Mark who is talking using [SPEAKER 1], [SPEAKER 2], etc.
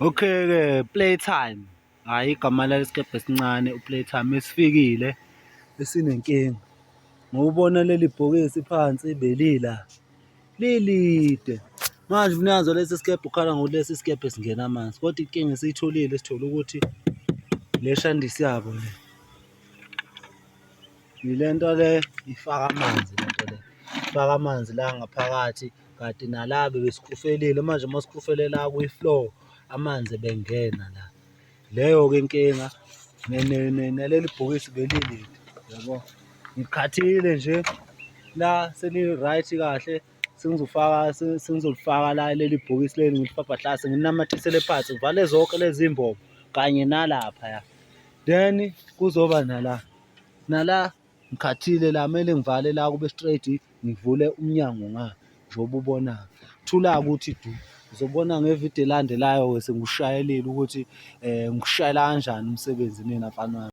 [SPEAKER 1] Okay-ke, Playtime, hhayi igama lalesi sikebhe esincane u-Playtime esifikile esinenkinga. Ngokubona leli bhokisi phansi belila lilide. Manje umnikazi walesi sikebhe ukhala ngokuthi lesi sikebhe singena amanzi, kodwa inkinga esiyitholile sithole ukuthi le shandisi yabo le, ile nto le ifaka amanzi le nto le, ifaka amanzi la ngaphakathi kanti nala bebesikhufelile manje uma sikhufele la kwi-floor amanzi ebengena la. Leyo-ke inkinga naleli bhokisi belilide yabo. Ngikhathile nje la seli-right kahle sengizofaka sengizolifaka la leli bhokisi leli ngilifafadlase ngilinamathisele phansi ngivale zonke lezi mbobo kanye nalaphaya. Then kuzoba nala, nala ngikhathile la kumele ngivale la kube straight ngivule umnyango nga njengoba ubona. Thula-ke uthi du, uzobona ngevidiyo elandelayo-ke sengikushayelile ukuthi ngikushayela kanjani umsebenzi mina mfana wami.